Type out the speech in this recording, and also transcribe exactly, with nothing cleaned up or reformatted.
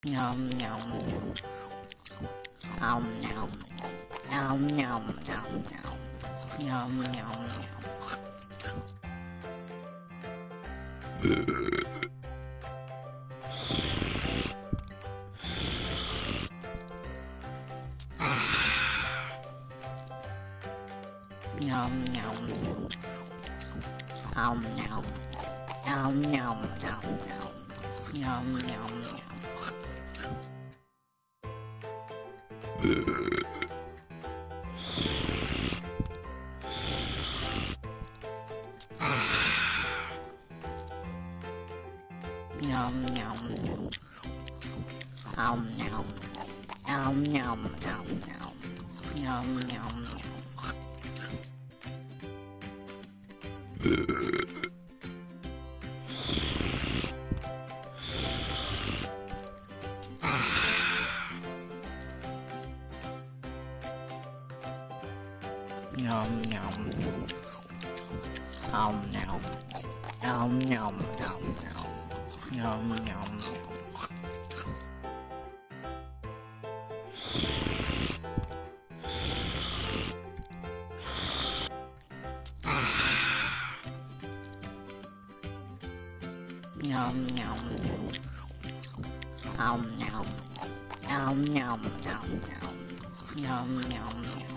Yum yum. Om nom. Om nom nom nom. Yum yum yum. Yum yum. Om nom. Om nom nom nom. Yum yum yum. Yum yum. Om nom. Om nom nom nom. Yum yum yum. Yum yum. Om nom. Om nom nom nom. Yum yum yum. Yum yum. Om nom. Om nom nom nom. Yum yum yum.